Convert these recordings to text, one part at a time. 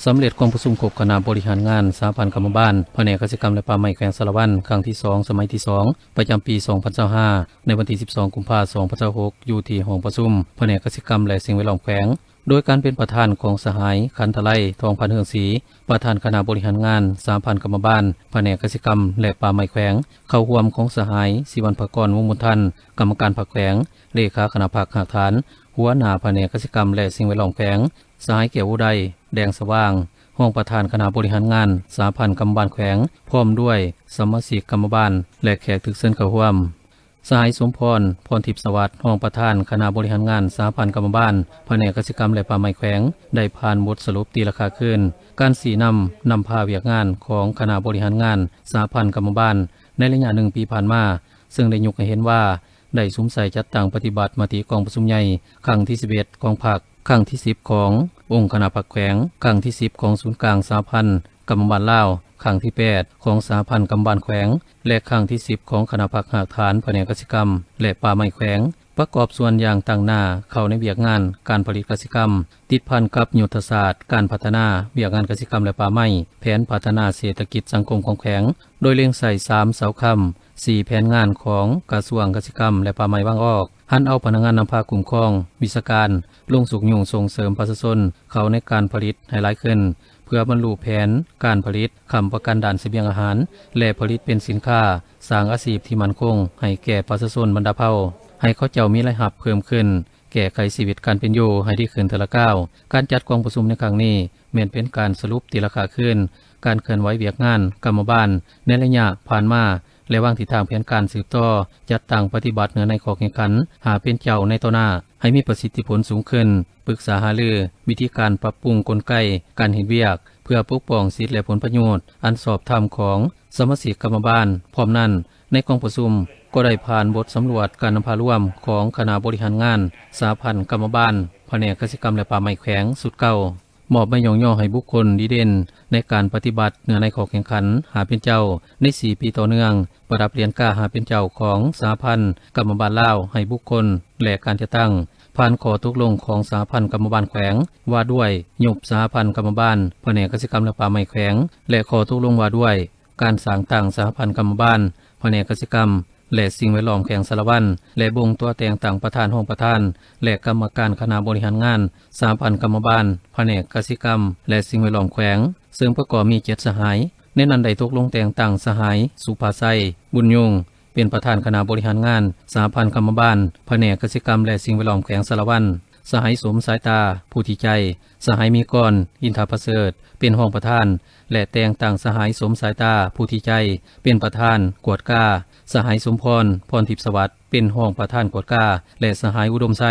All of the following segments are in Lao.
ສຳເລັດກອງປະຊຸມຄົບຄະນະບໍລິຫານງານສະຫະພັນກຳມະບານ ພະແນກກະສິກຳ ແລະ ປ່າໄມ້ແຂວງສາລະວັນ ຄັ້ງທີສອງ ສະໄໝທີສອງ ປະຈຳປີສອງພັນຊາວຫ້າ ໃນວັນທີສິບສອງ ກຸມພາ ສອງພັນຊາວຫົກ ຢູ່ທີ່ຫ້ອງປະຊຸມພະແນກກະສິກຳ ແລະ ສິ່ງແວດລ້ອມແຂວງ ໂດຍການເປັນປະທານຂອງສະຫາຍ ຂັນທະໄລ ທອງພັນເຮືອງສີ ປະທານຄະນະບໍລິຫານງານສະຫະພັນກຳມະບານ ພະແນກກະສິກຳ ແລະ ປ່າໄມ້ແຂວງ, ເຂົ້າຮ່ວມຂອງສະຫາຍ ສີວັນພະກອນ ວົງບຸນທັນ ກຳມະການພັກແຂວງ, ເລຂາຄະນະພັກຮາກຖານ, ຫົວໜ້າພະແນກກະສິກຳ ແລະ ສິ່ງແວດລ້ອມແຂວງ, ສະຫາຍ ແກ້ວອຸໄດ ແດງສະຫວ່າງ ຮອງປະທານຄະນະບໍລິຫານງານສະຫະພັນກຳມະບານແຂວງ ພ້ອມດ້ວຍສະມາຊິກກຳມະບານ ແລະ ແຂກຖືກເຊີນເຂົ້າຮ່ວມ. ສະຫາຍ ສົມພອນ ພອນທິບສະຫວັດ ຮອງປະທານຄະນະບໍລິຫານງານສະຫະພັນກຳມະບານ ພະແນກກະສິກຳ ແລະ ປ່າໄມ້ແຂວງ ໄດ້ຜ່ານບົດສະຫຼຸບຕີລາຄາຄືນ ການຊີ້ນຳນຳພາວຽກງານຂອງຄະນະບໍລິຫານງານສະຫະພັນກຳມະບານ ໃນໄລຍະໜຶ່ງປີຜ່ານມາ, ເຊິ່ງໄດ້ຍົກໃຫ້ເຫັນວ່າ ໄດ້ສຸມໃສ່ຈັດຕັ້ງປະຕິບັດມະຕິກອງປະຊຸມໃຫຍ່ຄັ້ງທີສິບເອັດຂອງພັກ, ຄັ້ງທີສິບຂອງອົງຄະນະພັກແຂວງ, ຄັ້ງທີສິບຂອງສູນກາງສະຫະພັນກຳມະບານລາວ, ຄັ້ງທີແປດຂອງສະຫະພັນກຳມະບານແຂວງ ແລະ ຄັ້ງທີສິບຂອງຄະນະພັກຮາກຖານພະແນກກະສິກຳ ແລະ ປ່າໄມ້ແຂວງ, ປະກອບສ່ວນຢ່າງຕັ້ງໜ້າເຂົ້າໃນວຽກງານການຜະລິດກະສິກຳ, ຕິດພັນກັບຍຸດທະສາດການພັດທະນາວຽກງານກະສິກຳ ແລະ ປ່າໄມ້, ແຜນພັດທະນາເສດຖະກິດສັງຄົມຂອງແຂວງ, ໂດຍເລັງໃສ່ສາມເສົາຄ້ຳ, ສີ່ແຜນງານຂອງກະຊວງກະສິກຳ ແລະ ປ່າໄມ້ວາງອອກ, ຫັນເອົາພະນັກງານນຳພາຄຸ້ມຄອງ, ວິຊາການ ລົງຊຸກຍູ້ສົ່ງເສີມປະຊາຊົນເຂົ້າໃນການຜະລິດໃຫ້ຫຼາຍຂຶ້ນ, ເພື່ອບັນລຸແຜນການຜະລິດ, ຄ້ຳປະກັນດ້ານສະບຽງອາຫານ ແລະ ຜະລິດເປັນສິນຄ້າ, ສ້າງອາຊີບທີ່ໝັ້ນຄົງໃຫ້ແກ່ປະຊາຊົນບັນດາເຜົ່າ, ໃຫ້ເຂົາເຈົ້າມີລາຍຮັບເພີ່ມຂຶ້ນ, ແກ້ໄຂຊີວິດການເປັນຢູ່ໃຫ້ດີຂຶ້ນເທື່ອລະກ້າວ. ການຈັດກອງປະຊຸມໃນຄັ້ງນີ້ ແມ່ນເປັນການສະຫຼຸບຕີລາຄາຄືນການເຄື່ອນໄຫວວຽກງານກຳມະບານໃນໄລຍະຜ່ານມາ ແລະ ວາງທິດທາງແຜນການສືບຕໍ່ຈັດຕັ້ງປະຕິບັດເນື້ອໃນຂໍ້ແຂ່ງຂັນຫ້າເປັນເຈົ້າໃນຕໍ່ໜ້າໃຫ້ມີປະສິດທິຜົນສູງຂຶ້ນ, ປຶກສາຫາລືວິທີການປັບປຸງກົນໄກການເຮັດວຽກ ເພື່ອປົກປ້ອງສິດ ແລະ ຜົນປະໂຫຍດອັນຊອບທຳຂອງສະມາຊິກກຳມະບານ. ພ້ອມນັ້ນ, ໃນກອງປະຊຸມກໍໄດ້ຜ່ານບົດສຳຫຼວດການນຳພາລວມຂອງຄະນະບໍລິຫານງານສະຫະພັນກຳມະບານ ພະແນກກະສິກຳ ແລະ ປ່າໄມ້ແຂວງຊຸດເກົ່າ. ມອບໃບຍ້ອງຍໍໃຫ້ບຸກຄົນດີເດັ່ນໃນການປະຕິບັດເນື້ອໃນຂໍ້ແຂ່ງຂັນຫ້າເປັນເຈົ້າໃນສີ່ປີຕໍ່ເນື່ອງ, ປະດັບຫຼຽນກາຫ້າເປັນເຈົ້າຂອງສະຫະພັນກຳມະບານລາວໃຫ້ບຸກຄົນ ແລະ ການຈັດຕັ້ງ ຜ່ານຂໍ້ຕົກລົງຂອງສະຫະພັນກຳມະບານແຂວງ ວ່າດ້ວຍຍຸບສະຫະພັນກຳມະບານພະແນກກະສິກຳ ແລະ ປ່າໄມ້ແຂວງ ແລະ ຂໍ້ຕົກລົງວ່າດ້ວຍການສ້າງຕັ້ງສະຫະພັນກຳມະບານພະແນກກະສິກຳ ແລະ ສິ່ງແວດລ້ອມແຂວງສາລະວັນ ແລະ ບົ່ງຕົວແຕ່ງຕັ້ງປະທານ, ຮອງປະທານ ແລະ ກຳມະການຄະນະບໍລິຫານງານສະຫະພັນກຳມະບານພະແນກກະສິກຳ ແລະ ສິ່ງແວດລ້ອມແຂວງ, ເຊິ່ງປະກອບມີເຈັດສະຫາຍ. ໃນນັ້ນໄດ້ຕົກລົງແຕ່ງຕັ້ງສະຫາຍ ສຸພາໄຊ ບຸນຍູງ ເປັນປະທານຄະນະບໍລິຫານງານສະຫະພັນກຳມະບານພະແນກກະສິກຳ ແລະ ສິ່ງແວດລ້ອມແຂວງສາລະວັນ, ສະຫາຍ ສົມສາຍຕາ ພູທິໄຈ, ສະຫາຍ ມີກອນ ອິນທະປະເສີດ ເປັນຮອງປະທານ ແລະ ແຕ່ງຕັ້ງສະຫາຍ ສົມສາຍຕາ ພູທິໄຈ ເປັນປະທານກວດກາ, ສະຫາຍ ສົມພອນ ພອນທິບສະຫວັດ ເປັນຮອງປະທານກວດກາ ແລະ ສະຫາຍ ອຸດົມໄຊ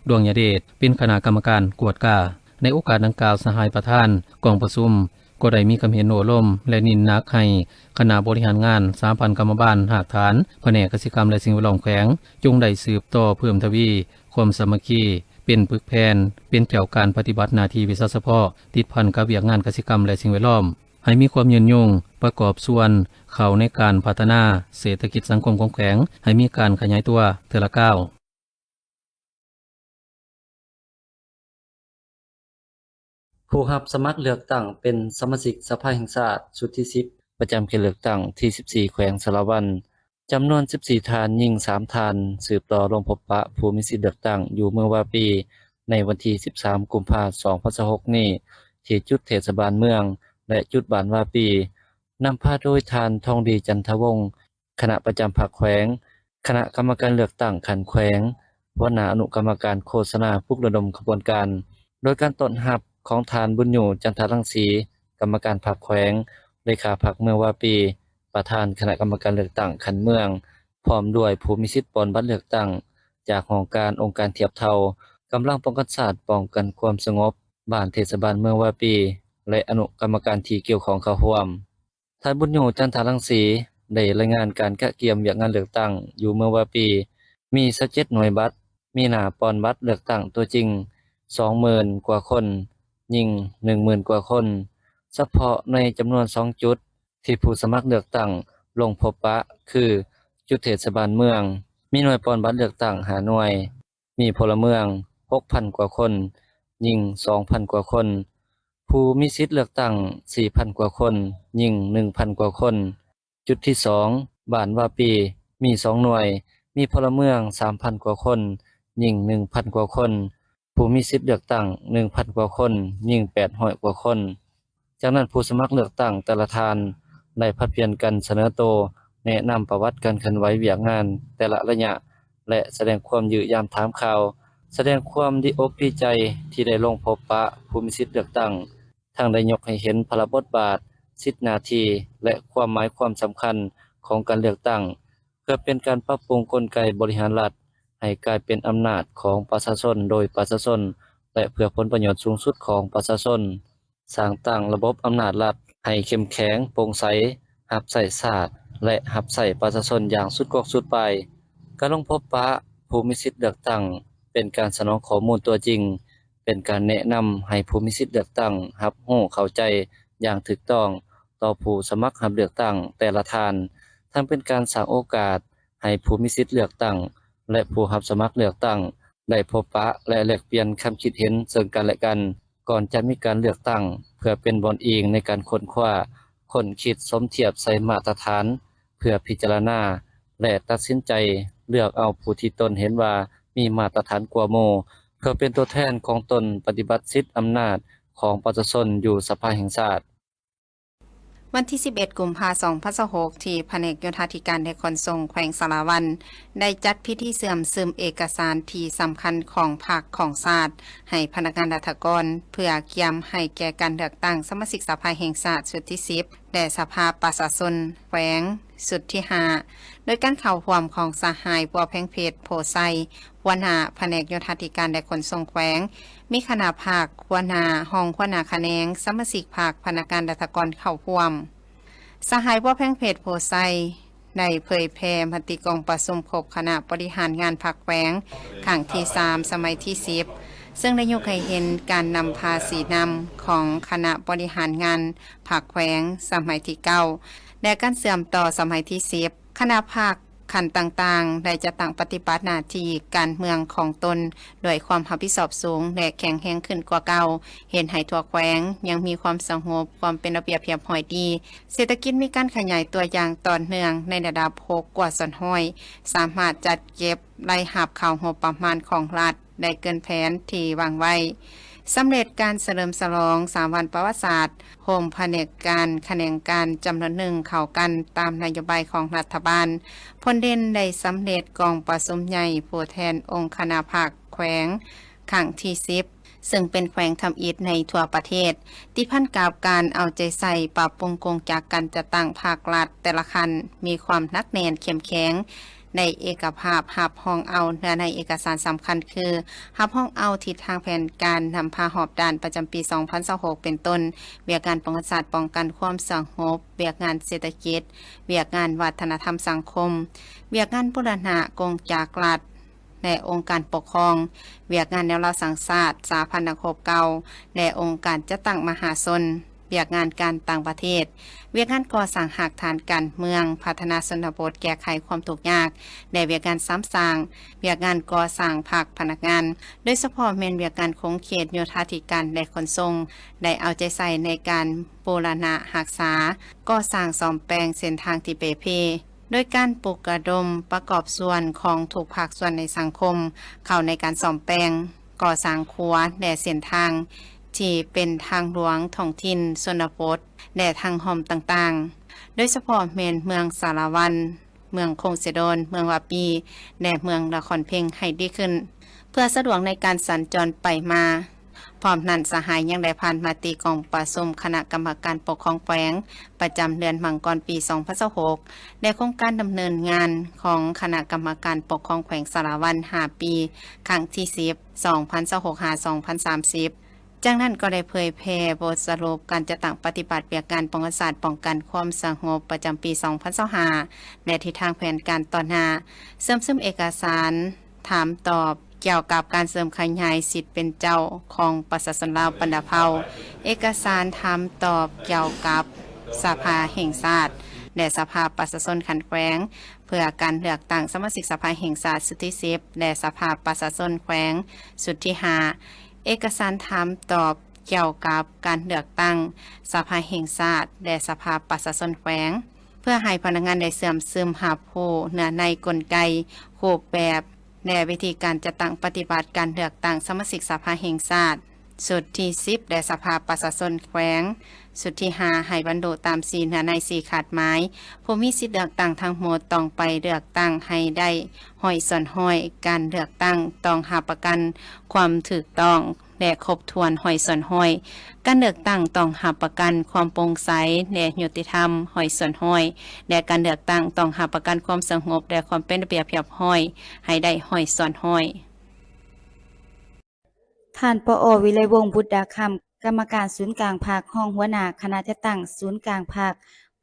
ດວງຍະເດດ ເປັນຄະນະກຳມະການກວດກາ. ໃນໂອກາດດັ່ງກ່າວ, ສະຫາຍປະທານກອງປະຊຸມ ກໍໄດ້ມີຄຳເຫັນໂອ້ລົມ ແລະ ເນັ້ນໜັກໃຫ້ຄະນະບໍລິຫານງານສະຫະພັນກຳມະບານຮາກຖານ ພະແນກກະສິກຳ ແລະ ສິ່ງແວດລ້ອມແຂວງ ຈົ່ງໄດ້ສືບຕໍ່ເພີ່ມທະວີຄວາມສາມັກຄີ, ເປັນປຶກແຜ່ນ, ເປັນເຈົ້າການປະຕິບັດໜ້າທີ່ວິຊາສະເພາະ ຕິດພັນກັບວຽກງານກະສິກຳ ແລະ ສິ່ງແວດລ້ອມ, ໃຫ້ມີຄວາມຍືນຍົງ, ປະກອບສ່ວນເຂົ້າໃນການພັດທະນາເສດຖະກິດສັງຄົມຂອງແຂວງ ໃຫ້ມີການຂະຫຍາຍຕົວເທື່ອລະກ້າວ. ຜູ້ຮັບສະໝັກເລືອກຕັ້ງເປັນສະມາຊິກສະພາແຫ່ງຊາດຊຸດທີສິບ ປະຈຳເຂດເລືອກຕັ້ງທີສິບສີ່ ແຂວງສາລະວັນ ຈຳນວນສິບສີ່ທ່ານ, ຍິງສາມທ່ານ, ສືບຕໍ່ລົງພົບປະຜູ້ມີສິດເລືອກຕັ້ງຢູ່ເມືອງວາປີ ໃນວັນທີສິບສາມ ກຸມພາ ສອງພັນຊາວຫົກນີ້ ທີ່ຈຸດເທດສະບານເມືອງ ແລະ ຈຸດບ້ານວາປີ, ນຳພາໂດຍທ່ານ ທອງດີ ຈັນທະວົງ ຄະນະປະຈຳພັກແຂວງ, ຄະນະກຳມະການເລືອກຕັ້ງຂັ້ນແຂວງ, ຫົວໜ້າອະນຸກຳມະການໂຄສະນາປຸກລະດົມຂະບວນການ, ໂດຍການຕ້ອນຮັບຂອງທ່ານ ບຸນຍູ ຈັນທະລັງສີ ກຳມະການພັກແຂວງ, ເລຂາພັກເມືອງວາປີ, ປະທານຄະນະກຳມະການເລືອກຕັ້ງຂັ້ນເມືອງ, ພ້ອມດ້ວຍຜູ້ມີສິດປ່ອນບັດເລືອກຕັ້ງຈາກຫ້ອງການອົງການທຽບເທົ່າ, ກຳລັງປ້ອງກັນຊາດ, ປ້ອງກັນຄວາມສະຫງົບ, ບ້ານເທດສະບານເມືອງວາປີ ແລະ ອະນຸກຳມະການທີ່ກ່ຽວຂ້ອງເຂົ້າຮ່ວມ. ທ່ານ ບຸນຍູ ຈັນທະລັງສີ ໄດ້ລາຍງານການກະກຽມວຽກງານເລືອກຕັ້ງຢູ່ເມືອງວາປີ ມີຊາວເຈັດໜ່ວຍບັດ, ມີໜ້າປ່ອນບັດເລືອກຕັ້ງຕົວຈິງ ສອງໝື່ນກວ່າຄົນ, ຍິງ ໜຶ່ງໝື່ນກວ່າຄົນ. ສະເພາະໃນຈຳນວນສອງຈຸດທີ່ຜູ້ສະໝັກເລືອກຕັ້ງລົງພົບປະ ຄື ຈຸດເທດສະບານເມືອງ ມີໜ່ວຍປ່ອນບັດເລືອກຕັ້ງຫ້າໜ່ວຍ, ມີພົນລະເມືອງ ຫົກພັນກວ່າຄົນ, ຍິງ ສອງພັນກວ່າຄົນ. ຜູ້ ຜູ້ມີສິດເລືອກຕັ້ງສີ່ພັນກວ່າຄົນ, ຍິງໜຶ່ງພັນກວ່າຄົນ. ຈຸດທີສອງ, ບ້ານວາປີ ມີສອງໜ່ວຍ, ມີພົນລະເມືອງສາມພັນກວ່າຄົນ, ຍິງໜຶ່ງພັນກວ່າຄົນ, ຜູ້ມີສິດເລືອກຕັ້ງໜຶ່ງພັນກວ່າຄົນ, ຍິງແປດຮ້ອຍກວ່າຄົນ. ຈາກນັ້ນ ຜູ້ສະໝັກເລືອກຕັ້ງແຕ່ລະທ່ານໄດ້ຜັດປ່ຽນກັນສະເໜີໂຕ, ແນະນຳປະຫວັດການເຄື່ອນໄຫວວຽກງານແຕ່ລະໄລຍະ ແລະ ສະແດງຄວາມຢ້ຽມຢາມຖາມຂ່າວ, ສະແດງຄວາມດີອົກດີໃຈທີ່ໄດ້ລົງພົບປະຜູ້ມີສິດເລືອກຕັ້ງ, ທັງໄດ້ຍົກໃຫ້ເຫັນພາລະບົດບາດ, ສິດໜ້າທີ່ ແລະ ຄວາມໝາຍຄວາມສຳຄັນຂອງການເລືອກຕັ້ງ, ເພື່ອເປັນການປັບປຸງກົນໄກບໍລິຫານລັດໃຫ້ກາຍເປັນອຳນາດຂອງປະຊາຊົນ ໂດຍປະຊາຊົນ ແລະ ເພື່ອຜົນປະໂຫຍດສູງສຸດຂອງປະຊາຊົນ. ສ້າງຕັ້ງລະບົບອຳນາດລັດໃຫ້ເຂັ້ມແຂງ, ໂປ່ງໃສ, ຮັບໃຊ້ຊາດ ແລະ ຮັບໃຊ້ປະຊາຊົນຢ່າງສຸດກອກສຸດປາຍ. ການລົງພົບປະຜູ້ມີສິດເລືອກຕັ້ງ ເປັນການສະໜອງຂໍ້ມູນຕົວຈິງ, ເປັນການແນະນຳໃຫ້ຜູ້ມີສິດເລືອກຕັ້ງຮັບຮູ້ເຂົ້າໃຈຢ່າງຖືກຕ້ອງຕໍ່ຜູ້ສະໝັກຮັບເລືອກຕັ້ງແຕ່ລະທ່ານ, ທັງເປັນການສ້າງໂອກາດໃຫ້ຜູ້ມີສິດເລືອກຕັ້ງ ແລະ ຜູ້ຮັບສະໝັກເລືອກຕັ້ງ ໄດ້ພົບປະ ແລະ ແລກປ່ຽນຄຳຄິດເຫັນເຊິ່ງກັນແລະກັນ ກ່ອນຈະມີການເລືອກຕັ້ງ ເພື່ອເປັນບ່ອນອີງໃນການຄົ້ນຄວ້າ, ຄົ້ນຄິດສົມທຽບໃສ່ມາດຕະຖານ ເພື່ອພິຈາລະນາ ແລະ ຕັດສິນໃຈເລືອກເອົາຜູ້ທີ່ຕົນເຫັນວ່າມີມາດຕະຖານກວ່າໝູ່ ເພື່ອເປັນຕົວແທນຂອງຕົນປະຕິບັດສິດອຳນາດຂອງປະຊາຊົນຢູ່ສະພາແຫ່ງຊາດ. ວັນທີສິບເອັດ ກຸມພາ ສອງພັນຊາວຫົກ ທີ່ພະແນກໂຍທາທິການ ແລະ ຂົນສົ່ງແຂວງສາລະວັນ ໄດ້ຈັດພິທີເຊື່ອມຊຶມເອກະສານທີ່ສຳຄັນຂອງພັກຂອງຊາດ ໃຫ້ພະນັກງານລັດຖະກອນ ເພື່ອກຽມໃຫ້ແກ່ການເລືອກຕັ້ງສະມາຊິກສະພາແຫ່ງຊາດຊຸດທີສິບ ແລະ ສະພາປະຊາຊົນແຂວງຊຸດທີຫ້າ ໂດຍການເຂົ້າຮ່ວມຂອງສະຫາຍ ບົວແພງເພັດ ໂພໄຊ ຫົວໜ້າພະແນກໂຍທາທິການ ແລະ ຂົນສົ່ງແຂວງ, ມີຄະນະພັກ, ຫົວໜ້າຫ້ອງ, ຫົວໜ້າຂະແໜງ, ສະມາຊິກພັກ, ພະນັກງານລັດຖະກອນເຂົ້າຮ່ວມ. ສະຫາຍ ບົວແພງເພັດ ໂພໄຊ ໄດ້ເຜີຍແຜ່ມະຕິກອງປະຊຸມຄົບຄະນະບໍລິຫານງານພັກແຂວງຄັ້ງທີສາມ ສະໄໝທີສິບ ເຊິ່ງໄດ້ຍົກໃຫ້ເຫັນການນຳພາຊີ້ນຳຂອງຄະນະບໍລິຫານງານພັກແຂວງສະໄໝທີເກົ້າ ແລະ ການເຊື່ອມຕໍ່ສະໄໝທີສິບ. ຄະນະພັກຂັ້ນຕ່າງໆ ໄດ້ຈັດຕັ້ງປະຕິບັດໜ້າທີ່ການເມືອງຂອງຕົນດ້ວຍຄວາມຮັບຜິດຊອບສູງ ແລະ ແຂງແຮງຂຶ້ນກວ່າເກົ່າ, ເຮັດໃຫ້ທົ່ວແຂວງຍັງມີຄວາມສະຫງົບ, ຄວາມເປັນລະບຽບຮຽບຮ້ອຍດີ, ເສດຖະກິດມີການຂະຫຍາຍຕົວຢ່າງຕໍ່ເນື່ອງໃນລະດັບຫົກກວ່າສ່ວນຮ້ອຍ, ສາມາດຈັດເກັບລາຍຮັບເຂົ້າງົບປະມານຂອງລັດ ໄດ້ເກີນແຜນທີ່ວາງໄວ້, ສຳເລັດການສະເຫຼີມສະຫຼອງສາມວັນປະຫວັດສາດ, ໂຮມພະແນກການຂະແໜງການຈຳນວນໜຶ່ງເຂົ້າກັນຕາມນະໂຍບາຍຂອງລັດຖະບານ. ຜົນເດັ່ນໄດ້ສຳເລັດກອງປະຊຸມໃຫຍ່ຜູ້ແທນອົງຄະນະພັກແຂວງຄັ້ງທີສິບ ເຊິ່ງເປັນແຂວງທຳອິດໃນທົ່ວປະເທດ ຕິດພັນກັບການເອົາໃຈໃສ່ປັບປຸງກົງຈັກການຈັດຕັ້ງພາກລັດແຕ່ລະຂັ້ນ ມີຄວາມໜັກແໜ້ນເຂັ້ມແຂງ ໄດ້ເອກະພາບຮັບຮອງເອົາເນື້ອໃນເອກະສານສຳຄັນຄື ຮັບຮອງເອົາທິດທາງແຜນການນຳພາຮອບດ້ານປະຈຳປີສອງພັນຊາວຫົກ ເປັນຕົ້ນ ວຽກງານປ້ອງກັນຊາດ, ປ້ອງກັນຄວາມສະຫງົບ, ວຽກງານເສດຖະກິດ, ວຽກງານວັດທະນະທຳສັງຄົມ, ວຽກງານບູລະນະກົງຈັກລັດ ແລະ ອົງການປົກຄອງ, ວຽກງານແນວລາວສ້າງຊາດ, ສະຫະພັນນັກຮົບເກົ່າ ແລະ ອົງການຈັດຕັ້ງມະຫາຊົນ, ວຽກງານການຕ່າງປະເທດ, ວຽກງານກໍ່ສ້າງຮາກຖານການເມືອງ, ພັດທະນາຊົນນະບົດ, ແກ້ໄຂຄວາມທຸກຍາກ ແລະ ວຽກງານສາມສ້າງ, ວຽກງານກໍ່ສ້າງພັກພະນັກງານ, ໂດຍສະເພາະແມ່ນວຽກງານຂົງເຂດໂຍທາທິການ ແລະ ຂົນສົ່ງ ໄດ້ເອົາໃຈໃສ່ໃນການບູລະນະຮັກສາ, ກໍ່ສ້າງສ້ອມແປງເສັ້ນທາງທີ່ເປ່ເພ. ໂດຍການປຸກລະດົມປະກອບສ່ວນຂອງທຸກພາກສ່ວນໃນສັງຄົມ ເຂົ້າໃນການສ້ອມແປງ, ກໍ່ສ້າງຂົວ ແລະ ເສັ້ນທາງທີ່ເປັນທາງຫຼວງທ້ອງຖິ່ນ, ຊົນນະບົດ ແລະ ທາງຮ່ອມຕ່າງໆ, ໂດຍສະເພາະແມ່ນເມືອງສາລະວັນ, ເມືອງຄົງເຊໂດນ, ເມືອງວາປີ ແລະ ເມືອງນະຄອນເພັງໃຫ້ດີຂຶ້ນ ເພື່ອສະດວກໃນການສັນຈອນໄປມາ. ພ້ອມນັ້ນ ສະຫາຍຍັງໄດ້ຜ່ານມະຕິກອງປະຊຸມຄະນະກຳມະການປົກຄອງແຂວງ ປະຈຳເດືອນມັງກອນ ປີສອງພັນຊາວຫົກ ແລະ ໂຄງການດຳເນີນງານຂອງຄະນະກຳມະການປົກຄອງແຂວງສາລະວັນ ຫ້າປີ ຄັ້ງທີສິບ ສອງພັນຊາວຫົກ ຫາ ສອງພັນສາມສິບ. ຈາກນັ້ນກໍໄດ້ເຜີຍແຜ່ບົດສະຫຼຸບການຈັດຕັ້ງປະຕິບັດວຽກງານປ້ອງກັນຊາດ, ປ້ອງກັນຄວາມສະຫງົບປະຈຳປີສອງພັນຊາວຫ້າ ແລະ ທິດທາງແຜນການຕໍ່ໜ້າ, ເຊື່ອມຊຶມເອກະສານ ຖາມຕອບກ່ຽວກັບການເສີມຂະຫຍາຍສິດເປັນເຈົ້າຂອງປະຊາຊົນລາວບັນດາເຜົ່າ, ເອກະສານຖາມຕອບກ່ຽວກັບສະພາແຫ່ງຊາດ ແລະ ສະພາປະຊາຊົນຂັ້ນແຂວງ ເພື່ອການເລືອກຕັ້ງສະມາຊິກສະພາແຫ່ງຊາດຊຸດທີສິບ ແລະ ສະພາປະຊາຊົນແຂວງຊຸດທີຫ້າ, ເອກະສານຖາມຕອບ ກ່ຽວກັບການເລືອກຕັ້ງສະພາແຫ່ງຊາດ ແລະ ສະພາປະຊາຊົນແຂວງ ເພື່ອໃຫ້ພະນັກງານໄດ້ເຊື່ອມຊຶມຮັບຮູ້ເນື້ອໃນກົນໄກຮູບແບບ ແລະ ວິທີການຈັດຕັ້ງປະຕິບັດການເລືອກຕັ້ງສະມາຊິກສະພາແຫ່ງຊາດຊຸດທີສິບ ແລະ ສະພາປະຊາຊົນແຂວງຊຸດທີຫ້າ ໃຫ້ບັນລຸຕາມສີ່ເນື້ອໃນສີ່ຄາດໝາຍ. ຜູ້ມີສິດເລືອກຕັ້ງທັງໝົດຕ້ອງໄປເລືອກຕັ້ງໃຫ້ໄດ້ຮ້ອຍສ່ວນຮ້ອຍ. ການເລືອກຕັ້ງຕ້ອງຮັບປະກັນຄວາມຖືກຕ້ອງ ແລະ ຄົບຖ້ວນຮ້ອຍສ່ວນຮ້ອຍ. ການເລືອກຕັ້ງຕ້ອງຮັບປະກັນຄວາມໂປ່ງໃສ ແລະ ຍຸຕິທຳຮ້ອຍສ່ວນຮ້ອຍ ແລະ ການເລືອກຕັ້ງຕ້ອງຮັບປະກັນຄວາມສະຫງົບ ແລະ ຄວາມເປັນລະບຽບຮຽບຮ້ອຍໃຫ້ໄດ້ຮ້ອຍສ່ວນຮ້ອຍ. ທ່ານ ປອ ວິໄລວົງ ບຸດດາຄຳ ກຳມະການສູນກາງພັກ, ຮອງຫົວໜ້າຄະນະຈັດຕັ້ງສູນກາງພັກ,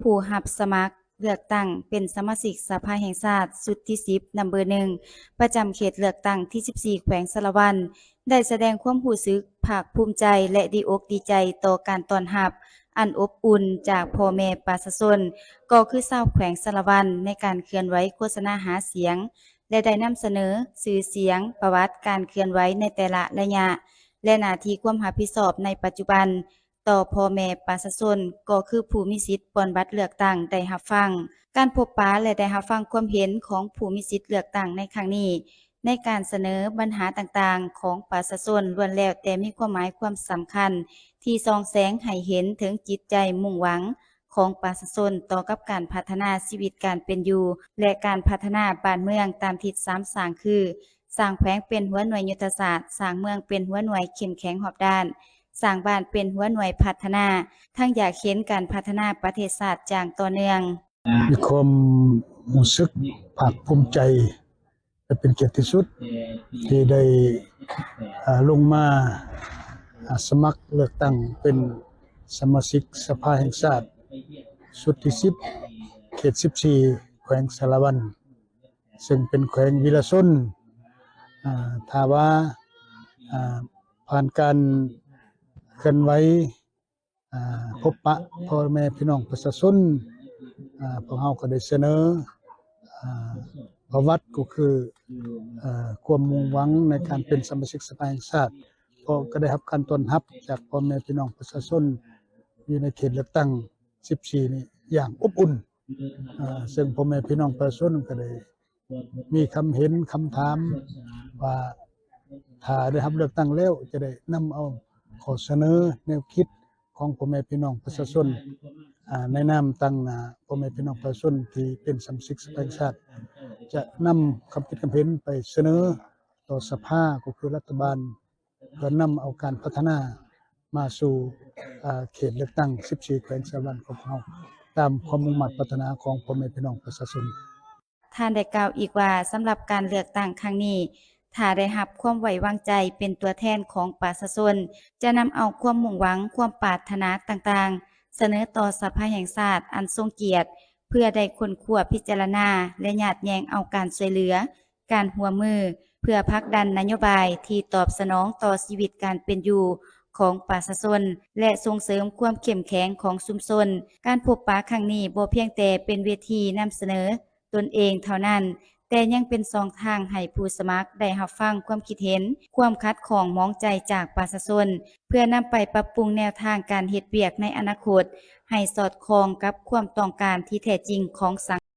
ຜູ້ຮັບສະໝັກເລືອກຕັ້ງເປັນສະມາຊິກສະພາແຫ່ງຊາດຊຸດທີສິບ ນຳເບີໜຶ່ງ ປະຈຳເຂດເລືອກຕັ້ງທີສິບສີ່ ແຂວງສາລະວັນ ໄດ້ສະແດງຄວາມຮູ້ສຶກພາກພູມໃຈ ແລະ ດີອົກດີໃຈຕໍ່ການຕ້ອນຮັບອັນອົບອຸ່ນຈາກພໍ່ແມ່ປະຊາຊົນ ກໍຄືຊາວແຂວງສາລະວັນ ໃນການເຄື່ອນໄຫວໂຄສະນາຫາສຽງ ແລະ ໄດ້ນຳສະເໜີຊື່ສຽງ, ປະຫວັດການເຄື່ອນໄຫວໃນແຕ່ລະໄລຍະ ແລະ ໜ້າທີ່ຄວາມຮັບຜິດຊອບໃນປັດຈຸບັນຕໍ່ພໍ່ແມ່ປະຊາຊົນ ກໍຄືຜູ້ມີສິດປ່ອນບັດເລືອກຕັ້ງໄດ້ຮັບຟັງ. ການພົບປະ ແລະ ໄດ້ຮັບຟັງຄວາມເຫັນຂອງຜູ້ມີສິດເລືອກຕັ້ງໃນຄັ້ງນີ້ ໃນການສະເໜີບັນຫາຕ່າງໆຂອງປະຊາຊົນ ລ້ວນແລ້ວແຕ່ມີຄວາມໝາຍຄວາມສຳຄັນ ທີ່ສ່ອງແສງໃຫ້ເຫັນເຖິງຈິດໃຈມຸ່ງຫວັງ ຂອງປະຊາຊົນຕໍ່ກັບການພັດທະນາຊີວິດການເປັນຢູ່ ແລະ ການພັດທະນາບ້ານເມືອງຕາມທິດສາມສ້າງ ຄື ສ້າງແຂວງເປັນຫົວໜ່ວຍຍຸດທະສາດ, ສ້າງເມືອງເປັນຫົວໜ່ວຍເຂັ້ມແຂງຮອບດ້ານ, ສ້າງບ້ານເປັນຫົວໜ່ວຍພັດທະນາ, ທັງຢາກເຫັນການພັດທະນາປະເທດຊາດຢ່າງຕໍ່ເນື່ອງ. ມີຄວາມຮູ້ສຶກພາກພູມໃຈ ແລະ ເປັນກຽດທີ່ສຸດທີ່ໄດ້ ອາ ລົງມາ ອາ ສະໝັກເລືອກຕັ້ງເປັນສະມາຊິກສະພາແຫ່ງຊາດຊຸດທີສິບ ເຂດສິບສີ່ ແຂວງສາລະວັນ ເຊິ່ງເປັນແຂວງວິລະຊົນ. ອາ ຖ້າວ່າ ອາ ຜ່ານການເຄື່ອນໄຫວ ອາ ພົບປະພໍ່ແມ່ພີ່ນ້ອງປະຊາຊົນ ອາ ພວກເຮົາກໍໄດ້ສະເໜີ ອາ ປະຫວັດ ກໍຄື ອາ ຄວາມມຸ່ງຫວັງໃນການເປັນສະມາຊິກສະພາແຫ່ງຊາດ ເພາະກໍໄດ້ຮັບການຕ້ອນຮັບຈາກພໍ່ແມ່ພີ່ນ້ອງປະຊາຊົນຢູ່ໃນເຂດເລືອກຕັ້ງສິບສີ່ນີ້ຢ່າງອົບອຸ່ນ ອາ ເຊິ່ງພໍ່ແມ່ພີ່ນ້ອງປະຊາຊົນກໍໄດ້ ມີຄຳເຫັນຄຳຖາມວ່າ ຖ້າໄດ້ຮັບເລືອກຕັ້ງແລ້ວ ຈະໄດ້ນຳເອົາຂໍ້ສະເໜີແນວຄິດຂອງພໍ່ແມ່ພີ່ນ້ອງປະຊາຊົນ ອາ ໃນນາມຕາງໜ້າພໍ່ແມ່ພີ່ນ້ອງປະຊາຊົນທີ່ເປັນສະມາຊິກສະພາແຫ່ງຊາດ ຈະນຳຄຳຄິດຄຳເຫັນໄປສະເໜີຕໍ່ສະພາ ກໍຄືລັດຖະບານ ເພື່ອນຳເອົາການພັດທະນາມາສູ່ ອາ ເຂດເລືອກຕັ້ງສິບສີ່ ແຂວງສາລະວັນຂອງເຮົາ ຕາມຄວາມມຸ່ງມາດປາດຖະໜາຂອງພໍ່ແມ່ພີ່ນ້ອງປະຊາຊົນ. ທ່ານໄດ້ກ່າວອີກວ່າ ສຳລັບການເລືອກຕັ້ງຄັ້ງນີ້ ຖ້າໄດ້ຮັບຄວາມໄວ້ວາງໃຈເປັນຕົວແທນຂອງປະຊາຊົນ ຈະນຳເອົາຄວາມມຸ່ງຫວັງ, ຄວາມປາດຖະໜາຕ່າງໆ ສະເໜີຕໍ່ສະພາແຫ່ງຊາດອັນຊົງກຽດ ເພື່ອໄດ້ຄົ້ນຄວ້າພິຈາລະນາ ແລະ ຍາດແຍ່ງເອົາການຊ່ວຍເຫຼືອ, ການຮ່ວມມື ເພື່ອຜັກດັນນະໂຍບາຍທີ່ຕອບສະໜອງຕໍ່ຊີວິດການເປັນຢູ່ຂອງປະຊາຊົນ ແລະ ສົ່ງເສີມຄວາມເຂັ້ມແຂງຂອງຊຸມຊົນ. ການພົບປະຄັ້ງນີ້ບໍ່ພຽງແຕ່ເປັນເວທີນຳສະເໜີຕົນເອງເທົ່ານັ້ນ, ແຕ່ຍັງເປັນຊ່ອງທາງໃຫ້ຜູ້ສະໝັກໄດ້ຮັບຟັງຄວາມຄິດເຫັນ, ຄວາມຂັດຂ້ອງໝອງໃຈຈາກປະຊາຊົນ, ເພື່ອນຳໄປປັບປຸງແນວທາງການເຮັດວຽກໃນອະນາຄົດ ໃຫ້ສອດຄ່ອງກັບຄວາມຕ້ອງການທີ່ແທ້ຈິງຂອງສັງ